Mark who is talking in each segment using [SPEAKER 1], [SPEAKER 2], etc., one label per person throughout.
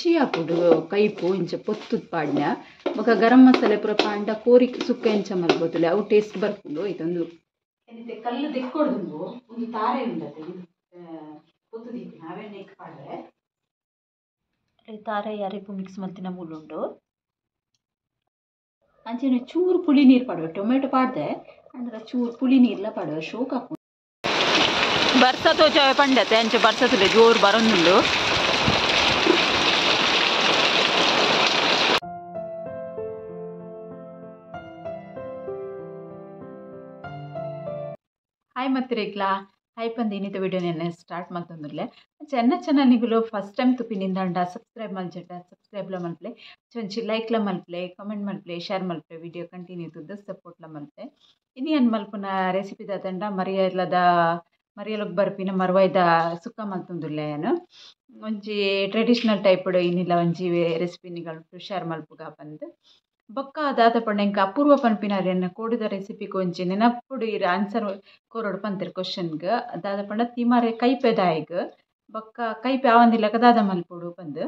[SPEAKER 1] ರುಚಿ ಆಪುಂಡು ಕೈಪು ಇಂಚ ಪೊತ್ತುದು ಪಾಡ್ನ ಬೊಕ ಗರಂ ಮಸಾಲೆ ಪೂರ ಪಾಂಡ ಕೋರಿ ಸುಕ್ಕ ಎಂಚ ಮಲ್ಪೊತುಲೆ ಅವು ಟೇಸ್ಟ್ ಬರ್ಪುಂಡು. ಇದೊಂದು ಏನಿತ್ತೆ ಕಲ್ಲು ದೆಕ್ಕೊಡ್ದುಂಡು ಒಂದು ತಾರೆ ಉಂಡತೆ ಪೊತ್ತು ದೀಪಿನ ಅವೆನ್ ನೆಕ್ ಪಾಡ್ವೆ
[SPEAKER 2] ತಾರೆ ಯಾರಿಗೂ ಮಿಕ್ಸ್ ಮಲ್ತಿನ ಮೂಲುಂಡು.
[SPEAKER 1] ಅಂಚನೆ ಚೂರು ಪುಳಿ ನೀರು ಪಾಡುವೆ, ಟೊಮೆಟೊ ಪಾಡ್ದೆ ಅಂದ್ರೆ ಚೂರು ಪುಳಿ ನೀರ್ಲ ಪಾಡುವೆ ಶೋಕ್ ಹಾಕು. ಬರ್ಸ ತೋಜಾವೆ ಪಂಡತೆ ಅಂಚೆ ಬರ್ಸತುಲೆ ಜೋರು ಬರೊಂದುಂಡು. ಹಾಯ್ ಮತ್ತಿರೇಗ್ಲಾ ಹಾಯ್ ಪಂದು ಇನ್ನಿತ ವಿಡಿಯೋ ನೆನ್ನೆ ಸ್ಟಾರ್ಟ್ ಮಲ್ತೊಂದುಲ್ಲೆ. ಚೆನ್ನ ಚಾನಲ್ನಿಗುಲು ಫಸ್ಟ್ ಟೈಮ್ ತುಪಿನಿಂದ ಸಬ್ಸ್ಕ್ರೈಬ್ ಮಲ್ಜಟ ಸಬ್ಸ್ಕ್ರೈಬ್ಲ ಮಲ್ಪಲೆ, ಚೊಂಚಿ ಲೈಕ್ಲ ಮಲ್ಪಲೆ, ಕಮೆಂಟ್ ಮಲ್ಪಲೆ, ಶೇರ್ ಮಲ್ಪಲೆ, ವಿಡಿಯೋ ಕಂಟಿನ್ಯೂ ತುದ್ದು ಸಪೋರ್ಟ್ಲ ಮಲ್ಪಲೆ. ಇನ್ನು ಏನು ಮಲ್ಪುನ ರೆಸಿಪಿ ದಾತಂಡ ಮರಿಯಲದ ಮರಿಯಲಗ್ ಬರ್ಪಿನ ಮರ್ವಾಯ್ದ ಸುಕ್ಕ ಮಲ್ತೊಂದುಲ್ಲೆ. ಏನು ಒಂಜಿ ಟ್ರೆಡಿಷ್ನಲ್ ಟೈಪ್ಡ್ ಇನ್ನಿಲ್ಲ ಒಂಜಿ ರೆಸಿಪಿ ನಿಗಳು ಶೇರ್ ಮಲ್ಪುಗ ಪಂದು ಬೊಕ್ಕ ದಾದ ಪಂಡ ಎಂಕ್ ಅಪೂರ್ವ ಪನ್ಪಿನಾರೆನ್ ಕೋಡಿದ ರೆಸಿಪಿಗೆ ಒಂಜಿ ನೆನಪುಡು ಇರ್ ಆನ್ಸರ್ ಕೊರೊಡು ಪಂತೆರ್ ಕ್ವಶನ್ಗ್. ದಾದ ಪಂಡ ತಿಮಾರೆ ಕೈಪೆದಾಯಗ್ ಬೊಕ್ಕ ಕೈಪೆ ಆವಂದಿಲ್ಲಕ ದಾದ ಮಲ್ಪೊಡು ಪಂದ್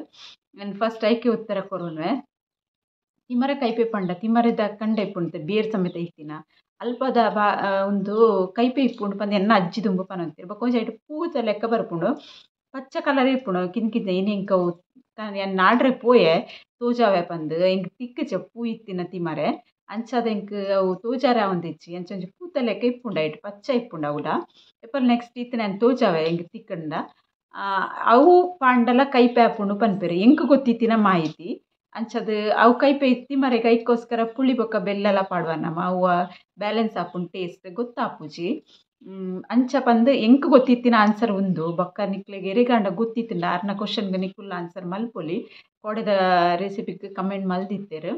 [SPEAKER 1] ನಾನು ಫಸ್ಟ್ ಐಕೆ ಉತ್ತರ ಕೊರೊನ್ವೆ. ತಿಮರೆ ಕೈಪೆ ಪಂಡ ತಿಮರೆದ ಕಂಡೆ ಇಪ್ಪುಂಡು ಬೇರ್ ಸಮೇತ ಇತ್ತಿನ ಅಲ್ಪದ ಬಾ ಒಂದು ಕೈಪೆ ಇಪ್ಪುಂಡು ಪಂದ್ ಎನ್ನ ಅಜ್ಜಿ ದುಂಬು ಪನೊಂತೆರ್. ಬೊಕ್ಕ ಒಂಜಿ ಐಟ್ ಪೂತ ಲೆಕ್ಕ ಬರ್ಪುಂಡು, ಪಚ್ಚ ಕಲರ್ ಇಪ್ಪುಂಡು ಕಿನ್ ಕಿನ್ನ ಇನಿ ಎಂಕ ಎನ್ನ ಆಡ್ರೆ ಪೋಯೆ ತೋಜಾವೆ ಪಂದ್ ಎಂಕ್ ತಿಕ್ಕುಚೆ ಪೂ ಇತ್ತಿನ ತಿಮರೆ ಅಂಚಾದ ಎಂಕ್ ಅವು ತೋಜಾರೆ ಆವೊಂದಿಜ್ಜಿ. ಅಂಚ ಒಂಜಿ ಪೂತ ಲೆಕ್ಕ ಇಪ್ಪುಂಡು ಐಟ್ ಪಚ್ಚ ಇಪ್ಪುಂಡು ಅವುಲ. ಏಪಲ್ ನೆಕ್ಸ್ಟ್ ಇತ್ತಿನ ಯಾನ್ ತೋಜಾವೆ ಎಂಕ್ ತಿಕ್ಕಂಡ ಅವು ಪಾಂಡಲ ಕೈಪೆ ಆಪುಂಡು ಪನ್ಪೆರ್ ಎಂಕ್ ಗೊತ್ತಿತ್ತಿನ ಮಾಹಿತಿ. ಅಂಚದ ಅವು ಕೈಪೆ ತಿಮರೆಗ್ ಐಕ್ಕೋಸ್ಕರ ಪುಳಿ ಬೊಕ್ಕ ಬೆಲ್ಲಲ ಪಾಡುವ ನಮ ಅವು ಬ್ಯಾಲೆನ್ಸ್ ಆಪುಂಡು ಟೇಸ್ಟ್ ಗೊತ್ತಾಪುಜಿ. ಅಂಚ ಪಂದ್ ಎಂಕ್ ಗೊತ್ತಿತ್ತಿನ ಆನ್ಸರ್ ಉಂದು. ಬೊಕ್ಕ ನಿಕ್ಲೆಗ್ ಎರೆಗಾಂಡ ಗೊತ್ತಿತ್ತಿಂಡ ಆರ್ನ ಕ್ವಶನ್ಗ್ ನಿಕುಲು ಆನ್ಸರ್ ಮಲ್ಪೊಲಿ. ಕೋಡೆದ ರೆಸಿಪಿಗ್ ಕಮೆಂಟ್ ಮಲ್ದಿತ್ತೆರ್.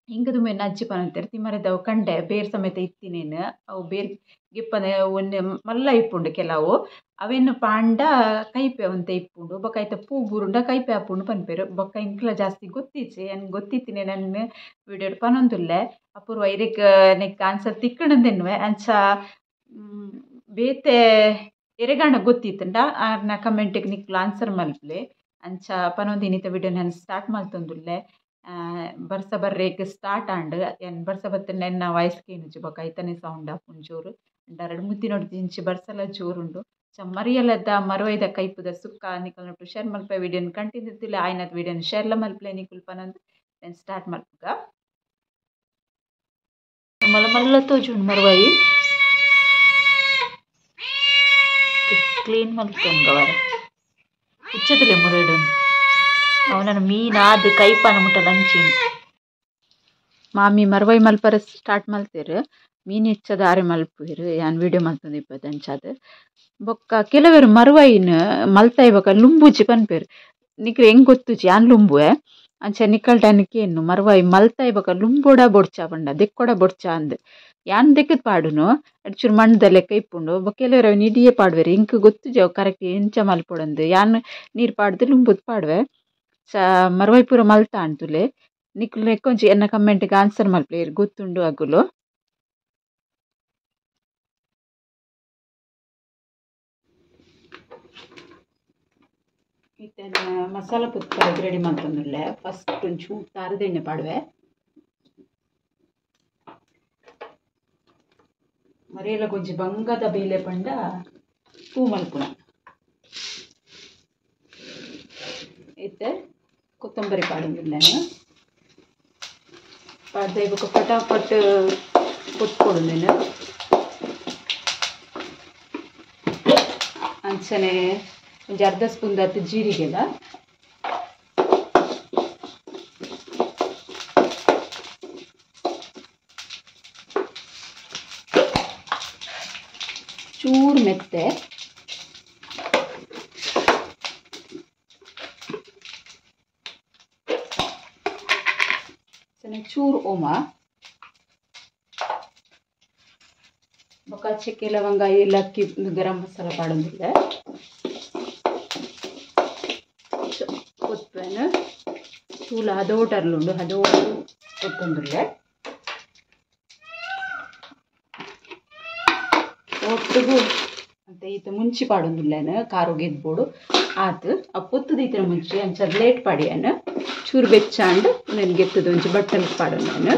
[SPEAKER 1] ಇಂಕ್ ದುಂಬು ಎನ್ನ ಅಜ್ಜಿ ಪನೊಂತೆರ್ ತಿಮರೆದ ಅವು ಕಂಡೆ ಬೇರ್ ಸಮೇತ ಇತ್ತಿನೇನು ಅವು ಬೇರ್ ಗಿಪ್ಪನೆ ಒಂಜಿ ಮಲ್ಲ ಇಪ್ಪುಂಡು ಕೆಲವು ಅವೆನ್ ಪಾಂಡ ಕೈಪೆ ಒಂತೆ ಇಪ್ಪುಂಡು ಬೊಕ್ಕ ಐತ ಪೂ ಬೂರುಂಡ ಕೈಪೆ ಆಪುಂಡು ಪನ್ಪೆರ್. ಬೊಕ್ಕ ಎಂಕ್ಲ ಜಾಸ್ತಿ ಗೊತ್ತಿಜ್ಜಿ, ಯಾನ್ ಗೊತ್ತಿತ್ತಿನೆ ನನ್ ವಿಡಿಯೋಡ್ ಪನೊಂದುಲ್ಲೆ. ಅಪೂರ್ವ ಇರೆಗ್ ನೆಕ್ ಆನ್ಸರ್ ತಿಕ್ಕುಂಡುಂದೆನ್ನುವೆ. ಅಂಚ ಬೇತೆ ಎರೆಗಾಂಡ ಗೊತ್ತಿತ್ತುಂಡ ಆರ್ನ ಕಮೆಂಟಿಗೆ ನಿಕ್ಲು ಆನ್ಸರ್ ಮಲ್ಪಲೆ. ಅಂಚ ಪನೊಂದು ಇನ್ನಿತ ವಿಡಿಯೋ ನಾನು ಸ್ಟಾರ್ಟ್ ಮಲ್ತೊಂದುಲ್ಲೆ. ಬರ್ಸ ಬರ್ರೇಗ್ ಸ್ಟಾರ್ಟ್ ಆಂಡ್ ಯಾನ್ ಬರ್ಸ ಬತ್ತಂಡ ಎನ್ನ ವಾಯ್ಸ್ ಕೇನುಜಿ ಬೊಕ್ಕ ಐತನೆ ಸೌಂಡ್ ಆಪುಂಡು ಜೋರು. ಅಂಡ ರಡ್ಡ್ ಮೂಜಿ ದಿನೊಡ್ದಿಂಚಿ ಬರ್ಸಲ ಜೋರುಂಡು. ಚ ಮರಿಯಲದ ಮರುವೈದ ಕೈಪುದ ಸುಕ್ಕ ನಿಕಲ್ನೊಟ್ಟು ಶೇರ್ ಮಲ್ಪೆ ವಿಡಿಯೋನ್ ಕಂಟಿನ್ಯೂ ತುಲೆ ಆಯ್ನದ ವಿಡಿಯೋನ್ ಶೇರ್ಲ ಮಲ್ಪಲೆ ನಿಕುಲು ಪನೊಂದು ನಾನು ಸ್ಟಾರ್ಟ್ ಮಲ್ಪುಗ.
[SPEAKER 2] ಮಲ್ಲ ಮಲ್ಲ ತೋಜುಂಡು ಮರುವಾಯಿ ಕ್ಲೀನ್ ಮಲ್ತೊಂಗವರ ಉಚ್ಚತಲೆ ಮುರಡು ಅವನನ್ನು ಮೀನಾದ ಕೈಪಾನ ಮುಟ್ಟ ಲಂಚಿನ
[SPEAKER 1] ಮಾಮಿ ಮರ್ವೈ ಮಲ್ಪರ ಸ್ಟಾರ್ಟ್ ಮಲ್ತೇರು ಮೀನು ಹೆಚ್ಚದ ಆರೆ ಮಲ್ಪುವೆರ್ ಯಾನ್ ವಿಡಿಯೋ ಮಲ್ತೊಂದು ಇಪ್ಪದ ಅಂಚಾದ್. ಬೊಕ್ಕ ಕೆಲವೆರ್ ಮರುವೈನ್ ಮಲ್ತಾಯಿ ಬೊಕ್ಕ ಲುಂಬುಜಿ ಪನ್ಪೆರ್. ನಿಕ್ಲೆ ಎಂಕ್ ಗೊತ್ತುಜಿ ಯಾನ್ ಲುಂಬುವೆ ಅಂಚ ನಿಕಲ್ಟ ಕೇನ್ನು ಮರುವೈ ಮಲ್ತಾಯಿ ಬೊಕ್ಕ ಲುಂಬೊಡ ಬೊಡ್ಚ ಪಂಡ ದೆಕ್ಕೊಡ ಬೊಡ್ಚ ಅಂದ್. ಯಾನ್ ದೆಕ್ಕದ್ ಪಾಡುನು ಚೂರು ಮಣ್ದ ಲೆಕ್ಕ ಇಪ್ಪುಂಡು. ಬೊಕ್ಕ ಕೆಲವೆರ್ ಅವೆನ್ ಇಡಿಯೇ ಪಾಡುವೆರ್ ಎಂಕ್ ಗೊತ್ತುಜಿ ಅವು ಕರೆಕ್ಟ್ ಎಂಚ ಮಲ್ಪೊಡಂದ್. ಯಾನ್ ನೀರ್ ಪಾಡ್ದ್ ಲುಂಬುದ್ ಪಾಡುವೆ. ಚ ಮರುವೈ ಪೂರ ಮಲ್ತಾಂಡ್ ತುಲೆ ನಿಕುಲು ನೆಕ್ಕೊಂಜಿ ಎನ್ನ ಕಮೆಂಟ್ಗ್ ಆನ್ಸರ್ ಮಲ್ಪಲೆ ಇರ್ ಗೊತ್ತುಂಡು ಅಗುಲು. ಇತ್ತೆ ಮಸಾಲ ಪುತ್ಪರ ರೆಡಿ ಮಲ್ತೊಂದುಲ್ಲೆ. ಫಸ್ಟ್ ಒಂಚೂರು ತಾರದೆಣ್ಣೆ ಪಾಡುವೆ. ಮರಿಯಲ ಒಂಜಿ ಬಂಗದ ಬೇಲೆ ಪಂಡ ಪೂ ಮಲ್ಪುನ. ಇತ್ತೆ ಕೊತ್ತಂಬರಿ ಪಾಡೊಂದುಲ್ಲೆ. ಪಾಡ್ದ ಬೊಕ್ಕ ಪಟಾಪಟ್ ಕೊತ್ಕೊಡುಂದೆನು. ಅಂಚನೆ ಒಂಜಿ ಅರ್ಧ ಸ್ಪೂನ್ ದಾತ್ ಜೀರಿಗೆಲ, ಚೂರು ಮೆತ್ತೆ, ಚೂರು ಓಮ, ಬೊಕ್ಕ ಚಕ್ಕೆ ಲವಂಗ ಏಲಕ್ಕಿ ಗರಂ ಮಸಾಲ ಪಾಡೊಂದುಲ್ಲೆ. ಕೊತ್ಪೆನ್ ತೂಲ ಹದೋಟರ್ಲುಂಡು ಹದೋಟು ಕೊತ್ತೊಂದುಲ್ಲೆ. ಒಟ್ಟುಗು ಅಂತ ಈತ ಮುಂಚಿ ಪಾಡೊಂದುಲ್ಲೆನ್ ಖಾರೊಗ್ ಎದ್ಬೋಡು. ಆತು ಆ ಪೊತ್ತು ದೀತಿನ ಮುಂಚೆ ಅಂಚ ಲೇಟ್ ಪಾಡಿಯಾನು ಚೂರು ಬೆಚ್ಚಾಂಡ್ ಉಂದೆನ್ ಗೆತ್ತುದು ಒಂಜಿ ಬಟ್ಟಲ್ ಪಾಡೊಂದು ನಾನು.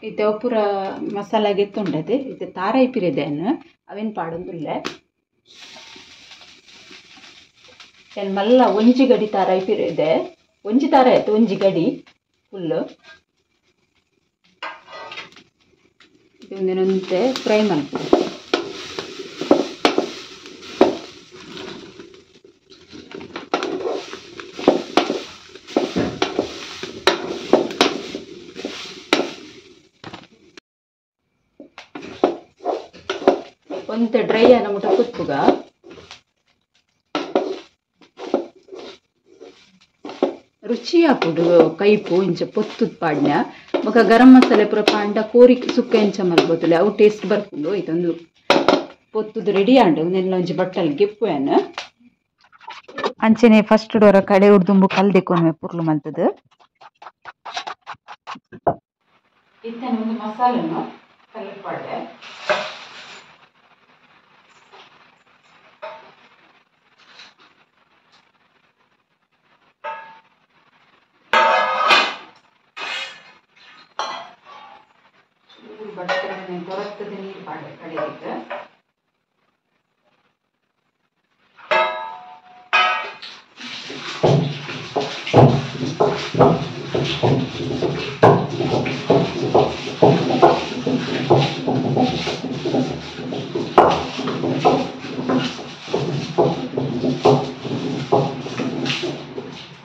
[SPEAKER 1] ಇತ್ತೆ ಪೂರ ಮಸಾಲ ಗೆತ್ತುಂಡತೆ ಇತ್ತೆ ತಾರಾಯಿ ಪಿರೆದೆನ್ ಅವೆನ್ ಪಾಡೊಂದುಲ್ಲೆ. ಏನ್ ಮಲ್ಲ ಒಂಜಿ ಗಡಿ ತಾರಾಯಿ ಪಿರೆದೆ, ಒಂಜಿ ತಾರಾಯಿ ಆಯ್ತು ಒಂಜಿ ಗಡಿ ಫುಲ್ಲು. ಒಂದಿನೊಂತೆ ಫ್ರೈ ಮಲ್ಪು. ಒಂತೆ ಡ್ರೈ ಆನ ಮುಟ ಕುತ್ಪುಗ. ರುಚಿ ಆಪುಂಡು ಕೈಪು ಇಂಚ ಪೊತ್ತುದ್ ಪಾಡ್ನ ಬೊಕ ಗರಂ ಮಸಾಲೆ ಪೂರ ಪಾಂಡ ಕೋರಿ ಸುಕ್ಕ ಇಂಚ ಮಲ್ಪೊತುಲೆ ಅವು ಟೇಸ್ಟ್ ಬರ್ಪುಂಡು. ಇದೊಂದು ಪೊತ್ತುದು ರೆಡಿ ಆಂಡ್ ಉಂದೆನ್ಲ ಒಂಜಿ ಬಟ್ಟಲ್ ಗೆಪ್ಪುವೆನ್.
[SPEAKER 2] ಅಂಚನೆ ಫಸ್ಟ್ ಡೋರ ಕಡೆ ಉಡ್ದುಂಬು ಕಲ್ ದೆಕೊನ್ವೆ ಪುರ್ಲು ಮಲ್ತುದು.
[SPEAKER 1] ಇತ್ತೆ ಒಂದು ಮಸಾಲೆನು ಕಲ್ಲು ಪಾಡ್ವೆ. ಬಟ್ಟೆ ದೊರಕದ ನೀರು ಪಾಡ್ವೆ ಕಡೆಗೆ.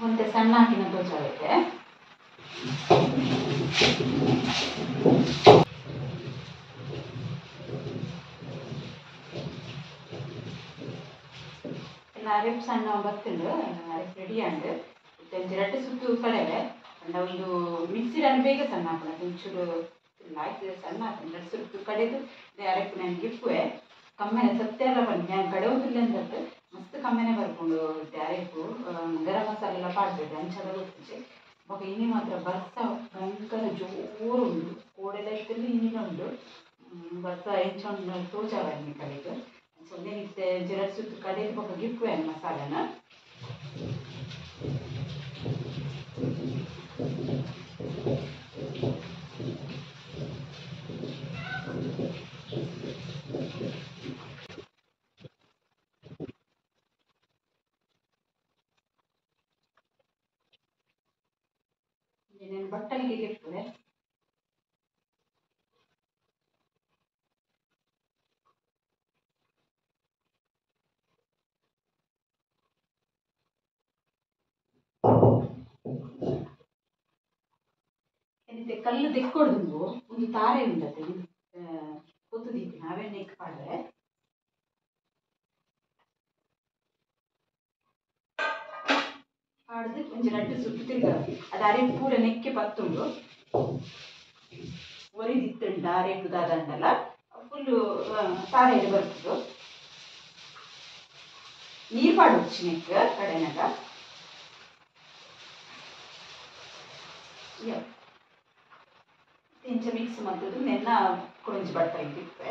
[SPEAKER 1] ಒಂತೆ ಸಣ್ಣ ಹಾಕಿನ ತೋಚಾಗತ್ತೆ. ಅರೆಪ್ ಸಣ್ಣ ಬತ್ತುಂಡು ಅರೆಪ್ ರೆಡಿ ಆಂಡ್ ಒಂಜಿ ರಡ್ಡ್ ಸುತ್ತು ಕಡೆವೆ ಪಂಡ ಒಂದು ಮಿಕ್ಸಿಡನ್ನು ಬೇಗ ಸಣ್ಣ ಹಾಕೋಣ ಒಂಚೂರು ಆಯ್ತು ಸಣ್ಣ ಹಾಕೊಂಡು ರಡ್ಡ್ ಸುತ್ತು ಕಡೆದು ಅರೆಪ್ ನಾನು ಗಿಪ್ಪುವೆ. ಕಮ್ಮೆನೆ ಸತ್ಯ ಎಲ್ಲ ಬನ್ನಿ ನಾನು ಕಡೆ ಅಂದತ್ತು ಮಸ್ತ್ ಕಮ್ಮೆನೆ ಬರ್ಕೊಂಡು ಅರೆಪು ಗರಂ ಮಸಾಲೆ ಎಲ್ಲ ಪಾಡ್ಬೇಕು ಅಂಚದ ಗೊತ್ತಿಜಿ. ಬೊಕ ಇನಿ ಮಾತ್ರ ಬರ್ಸ ಭಯಂಕರ ಜೋರು ಉಂಡು, ಕೋಡೆಲ್ಲ ಇತ್ತಲ್ಲಿ ಇನಿನ ಉಂಡು ಬರ್ಸ ಎಂಚ ಉಂಡು ತೋಜಾವನಿ ಕಡೆಗೆ. ಒಂದೇನಿತ್ತೆ ಜರಡ್ ಸುತ್ತು ಕಡೆದು ಬೊಕ ಗಿಪ್ಪುವೆ ಮಸಾಲೆನ. నేను ಬಟ್ಟಲಿಗೆ ಗಿಪ್ಪುವೆ. ಕಲ್ಲು ದೆಕ್ಕೊಡ್ದು ಒಂದು ತಾರೆ ಉಂಡತೆ ಪೊತ್ತು ದೀಪಿನ ಅವೆನ್ ನೆಕ್ ಪಾಡ್ವೆ. ಪಾಡ್ದು ಒಂಜಿ ರಡ್ಡ್ ಸುತ್ತು ತಿರ್ಗ ಅದು ಅರೆ ಪೂರ ನೆಕ್ಕೆ ಪತ್ತುಂಡು ಒರಿದಿತ್ತುಂಡ ಅರೆಪು ದಾದಂಡಲ ಫುಲ್ಲು ತಾರೆ ಬರ್ತುಂಡು. ನೀರು ಪಾಡೊಚ್ಚಿ ನೆಕ್ ಕಡೆನಗ. ಇಂಚ ಮಿಕ್ಸ್ ಮಲ್ತುದು ನೆನ್ನ ಕುಡೊಂಜಿ ಬಟ್ಟಲಿಗೆ ಗಿಪ್ಪೆ.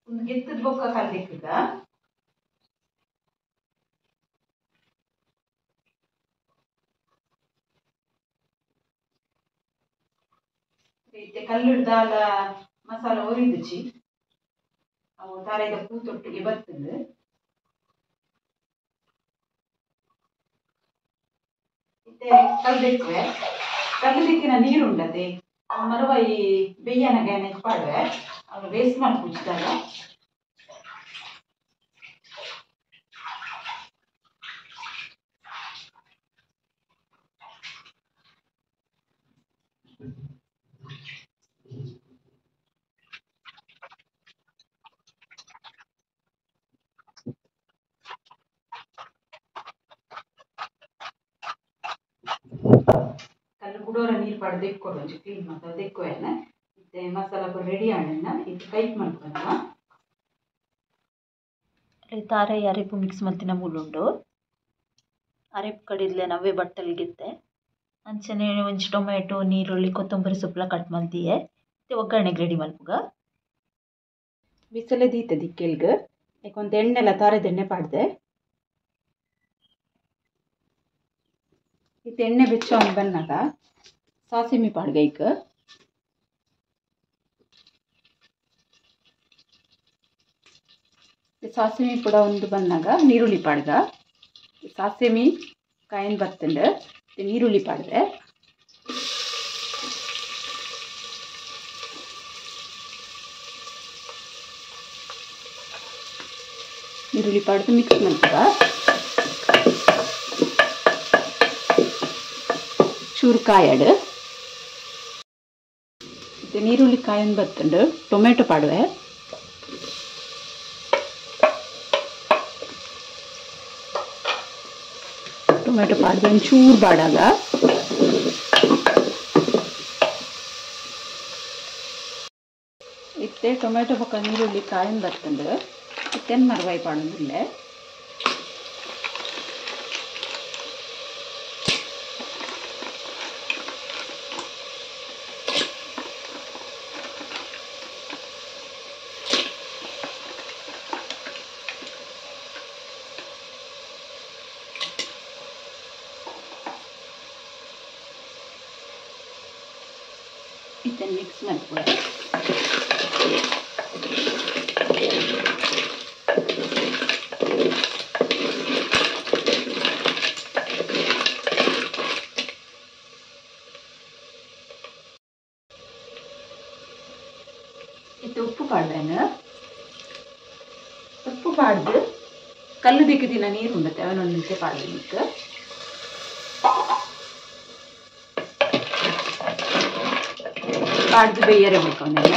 [SPEAKER 1] ಒಂದು ಗೆತ್ತದ ಬೊಕ್ಕ ಕಲ್ದಿಕ್ಕುಗ. ಇತ್ತೆ ಕಲ್ಲುಡ್ದಾಲ ಮಸಾಲ ಒರಿದುಚಿ ಅವು ತಾರಾಯಿದ ಪೂತೊಟ್ಟಿಗೆ ಬರ್ತದೆ. ಇತ್ತೆ ಕಲ್ದೆಕ್ಕುವೆ. ಕಲ್ಲುದೆಕ್ಕಿನ ನೀರು ಉಂಡತೆ ಮರವಾಯಿ ಬೆಯ್ಯನ ಗ್ಯಾನೆ ಪಾಡುವೆ ಅವು ವೇಸ್ಟ್ ಮಲ್ಪುಜ್ಜಿದಾಲ. ಪಾಡ್ದು ದೆಕ್ಕೊಡು ಒಂಜಿ ಕ್ಲೀನ್ ಮಲ್ತ್ ದೆಕ್ಕೊಯೆನ ಇತ್ತೆ ಮಸಾಲ ಪೂರ ರೆಡಿ ಆಂಡನ ಇತ್ತೆ ಕೈಪ್ ಮಲ್ಪುನ
[SPEAKER 2] ತಾರಾಯಿ ಅರೆಪು ಮಿಕ್ಸ್ ಮಲ್ತಿನ ಮೂಲುಂಡು ಅರೆಪು ಕಡಿದ್ಲೆ ನವ್ವೆ ಬಟ್ಟಲ್ಗಿತ್ತೆ ಅಂಚನೆ ಒಂಜಿ ಟೊಮೆಟೊ ನೀರುಳ್ಳಿ ಕೊತ್ತಂಬರಿ ಸೊಪ್ಪುಲ ಕಟ್ ಮಲ್ತಿಯೆ ಇತ್ತೆ ಒಗ್ಗರಣೆಗೆ ರೆಡಿ ಮಲ್ಪುಗ
[SPEAKER 1] ಬಿಸಲೆ ದೀತೆ ದಿಕ್ಕೆಲ್ಗ್ ಒಂದು ಎಣ್ಣೆಲ ತಾರೆದ ಎಣ್ಣೆ ಪಾಡ್ದೆ ಇತ್ತೆ ಎಣ್ಣೆ ಬೆಚ್ಚ ಬಂದಾಗ ಸಾಸಿಮೆ ಪಾಡ್ಗ ಐಕ್ ಸಾಸಿಮೆ ಕೂಡ ಒಂದು ಬಂದಾಗ ನೀರುಳ್ಳಿ ಪಾಡ್ಗ ಸಾಸಿಮೆ ಕಾಯಿನ್ ಬತ್ತಂಡು ನೀರುಳ್ಳಿ ಪಾಡ್ದೆ ನೀರುಳ್ಳಿ ಪಾಡ್ದು ಮಿಕ್ಸ್ ಮಾಡ್ತೀವ ಚೂರು ಕಾಯಾಡು ಇತ್ತೆ ನೀರುಳ್ಳಿ ಕಾಯನ್ ಬತ್ತಂಡು ಟೊಮೆಟೊ ಪಾಡುವೆ ಟೊಮೆಟೊ ಪಾಡ್ದು ಒಂಚೂರು ಬಾಡಾಗ ಇತ್ತೆ ಟೊಮೆಟೊ ಪಕ್ಕ ನೀರುಳ್ಳಿ ಕಾಯನ್ ಬತ್ತಂಡು ಇತ್ತೆನ್ ಮರವಾಯಿ ಪಾಡೊಂದುಲ್ಲೆ ಇತ್ತೆನ್ ಮಿಕ್ಸ್ ಮಲ್ಪುವೆ ಇತ್ತೆ ಉಪ್ಪು ಪಾಡ್ವೇನು ಉಪ್ಪು ಪಾಡ್ದು ಕಲ್ಲು ದಿಕ್ಕಿದಿನ ನೀರು ಉಂಡತ್ತೆ ಅವನೊಂದು ನಿಮಿಷ ಪಾಡ್ಬೇಕು ಪಾಡ್ದು ಬೇಯರೆ ಬೇಕು ಅವನ್ನೆಲ್ಲ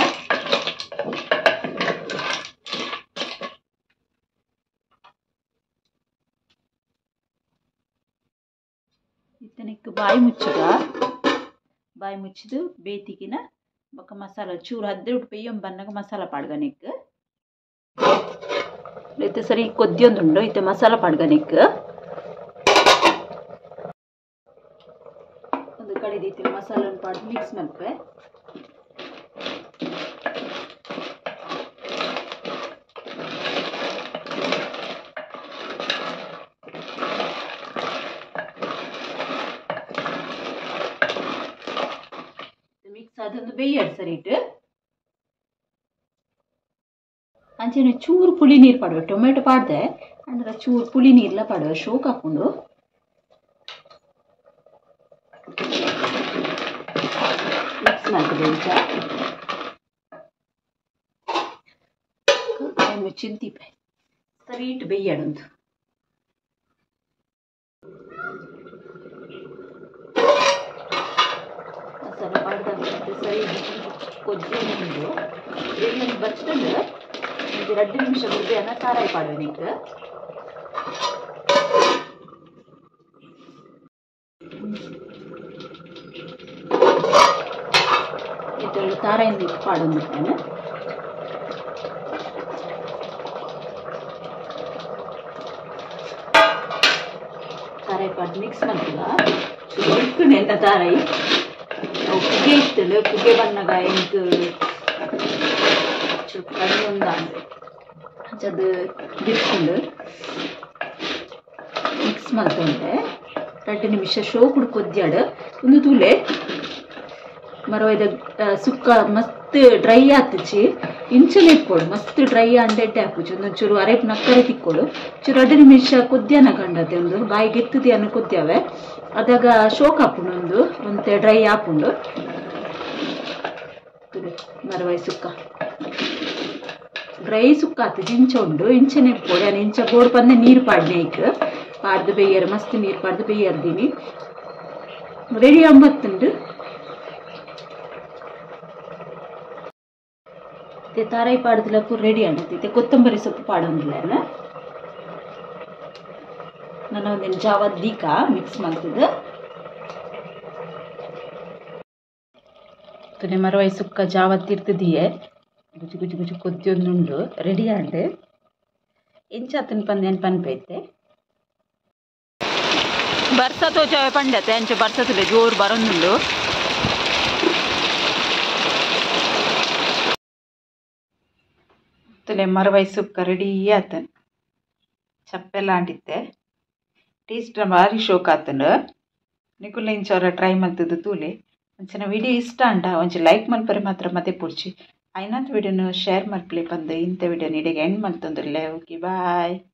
[SPEAKER 1] ಇತ್ತನಕ್ಕೆ ಬಾಯಿ ಮುಚ್ಚುಗ ಬಾಯಿ ಮುಚ್ಚಿದು ಬೇತಿಗಿನ ಬೊಕ್ಕ ಮಸಾಲ ಚೂರು ಹದ್ರೆಡ್ ಪೆಯ್ಯಂ ಬನ್ನಾಗ ಮಸಾಲ ಪಾಡ್ಗ ನೆಕ್ ಇತ್ತೆ ಸರಿ ಕೊದ್ದಿಯೊಂದುಂಡು ಇತ್ತೆ ಮಸಾಲ ಪಾಡ್ಗ ನೆಕ್ ಒಂದು ಕಡೆದಿತ್ತೆ ಮಸಾಲ ಪಾಡ್ದು ಮಿಕ್ಸ್ ಮಲ್ಪೆ ಮಿಕ್ಸ್ ಅದೊಂದು ಬೇಯಡ್ ಸರಿ ಇಟ್ಟು ಅಂಚನೆ ಚೂರು ಪುಳಿ ನೀರು ಪಾಡುವೆ ಟೊಮೆಟೊ ಪಾಡ್ದೆ ಅಂದ್ರೆ ಚೂರು ಪುಳಿ ನೀರ್ಲ ಪಾಡುವೆ ಶೋಕ್ ಹಾಕೊಂಡು ಮಿಕ್ಸ್ ಮಾಡ್ತದೆ ಇಂಚ ಮುಚ್ಚಿನ ಸರಿ ಇಟ್ಟು ಬೇಯಡೊಂದು ಮಸಾಲ ಪಾಡ್ದಾಗ ಸರಿ ಕೊಜ್ಜಿ ಬೇಯೊಂದು ಬಚ್ತಂಡು ಒಂದು 2 ನಿಮಿಷ ಬುರ್ಬೆಯನ್ನ ತಾರಾಯಿ ಪಾಡುವೆ ನಿಕ್ ಇದರಲ್ಲಿ ತಾರಾಯಿ ನಿಕ್ ಪಾಡೊಂದಿರ್ತೇನೆ ತಾರಾಯಿ ಪಾಡ್ ಮಿಕ್ಸ್ ಮಾಡ್ತೀವ ಚುರುಕು ತಾರಾಯಿ ಪುಗೆ ಇತ್ತಂಡು ಪುಗೆ ಬಣ್ಣಗ ಎಂಕ್ ಚುರುಕು ಕಡಿಮೆ ಒಂದಾಂಡು ಅದು ಬಿಟ್ಕೊಂಡು ಮಿಕ್ಸ್ ಮಲ್ತೊಂಡೆ 2 ನಿಮಿಷ ಶೋಕುಡು ಕೊದ್ಯಾಡು ಒಂದು ತೂಲೆ ಮರವೈದ ಸುಕ್ಕ ಮಸ್ತ್ ಡ್ರೈ ಆತುಚಿ ಇಂಚಲೆ ಇಕ್ಕೊಡು ಮಸ್ತ್ ಡ್ರೈ ಅಂಡೆಡ್ಡೆ ಹಾಕುಚಿ ಒಂದೊಂಚೂರು ಅರೆಪ್ ನಕ್ಕರೆ ತಿಕ್ಕೊಡು ಚೂರು 2 ನಿಮಿಷ ಕೊದ್ಯಾನ ಕಂಡತೆ ಒಂದು ಬಾಯಿಗೆ ಎತ್ತುದಿ ಅನ್ನು ಕೊದ್ಯಾವೆ ಅದಾಗ ಶೋಕ್ ಹಾಪುಂಡು ಒಂದು ಒಂತೆ ಡ್ರೈ ಆಪುಂಡು ಮರವೈ ಸುಕ್ಕ ಡ್ರೈ ಸುಕ್ಕ ಆತು ಇಂಚ ಉಂಡು ಇಂಚನೆ ಇಪ್ಪೊಡು ನಾನು ಇಂಚ ಬೋಡು ಪಂದೆ ನೀರು ಪಾಡ್ನೆ ಐಕ್ ಪಾಡ್ದು ಬೇಯರ್ ಮಸ್ತ್ ನೀರು ಪಾಡ್ದು ಬೇಯರ್ದೀನಿ ರೆಡಿ ಅಂಬತ್ತುಂಡು ಇತ್ತೆ ತಾರಾಯಿ ಪಾಡ್ದಿಲ್ಲ ಪೂರ ರೆಡಿ ಆಂಡತ್ತೆ ಇತ್ತೆ ಕೊತ್ತಂಬರಿ ಸೊಪ್ಪು ಪಾಡೊಂದಿಲ್ಲ ನಾನು ಒಂದಿನ ಜಾವ ದೀಕ ಮಿಕ್ಸ್ ಮಾಡ್ತಿದ್ದೆ. ತುಲೆ ಮರವೈ ಸುಕ್ಕ ಜಾವ ತಿರ್ತಿದಿಯೆ ಗುಜು ಗುಜು ಗುಜು ಕೊದ್ಯೊಂದುಂಡು ರೆಡಿ ಆಂಡ್ ಎಂಚಾತನ್ ಪಂದ್ ಏನು ಪನ್ಪೈತೆ ಬರ್ಸ ತೋಜಾವೆ ಪಂಡತೆ ಅಂಚೆ ಬರ್ಸ ತುಲೆ ಜೋರು ಬರೊಂದುಂಡು ತುಲೆ ಮರವೈ ಸುಕ್ಕ ರೆಡಿ ಆತನ್ ಚಪ್ಪೆಲ್ಲ ಆಂಡಿತ್ತೆ ಟೇಸ್ಟ್ ಭಾರಿ ಶೋಕ್ ಆತಂಡು ನಿಕುಲ್ ಇಂಚವರ ಟ್ರೈ ಮಲ್ತದ್ದು ತೂಲೆ ಅಂಚಿನ ವಿಡಿಯೋ ಇಷ್ಟ ಅಂಡ ಒಂಜಿ ಲೈಕ್ ಮಲ್ಪರೆ ಮಾತ್ರ ಮತ್ತೆ ಪುಡ್ಚಿ ಐನಾತ್ ವಿಡಿಯೋನು ಶೇರ್ ಮಲ್ಪಲೆ ಪಂದ್ ಇಂಥ ವಿಡಿಯೋ ನೀಡಿಗೆ ಎಂಡ್ ಮಲ್ತೊಂದುಲ್ಲೆ. Okay bye.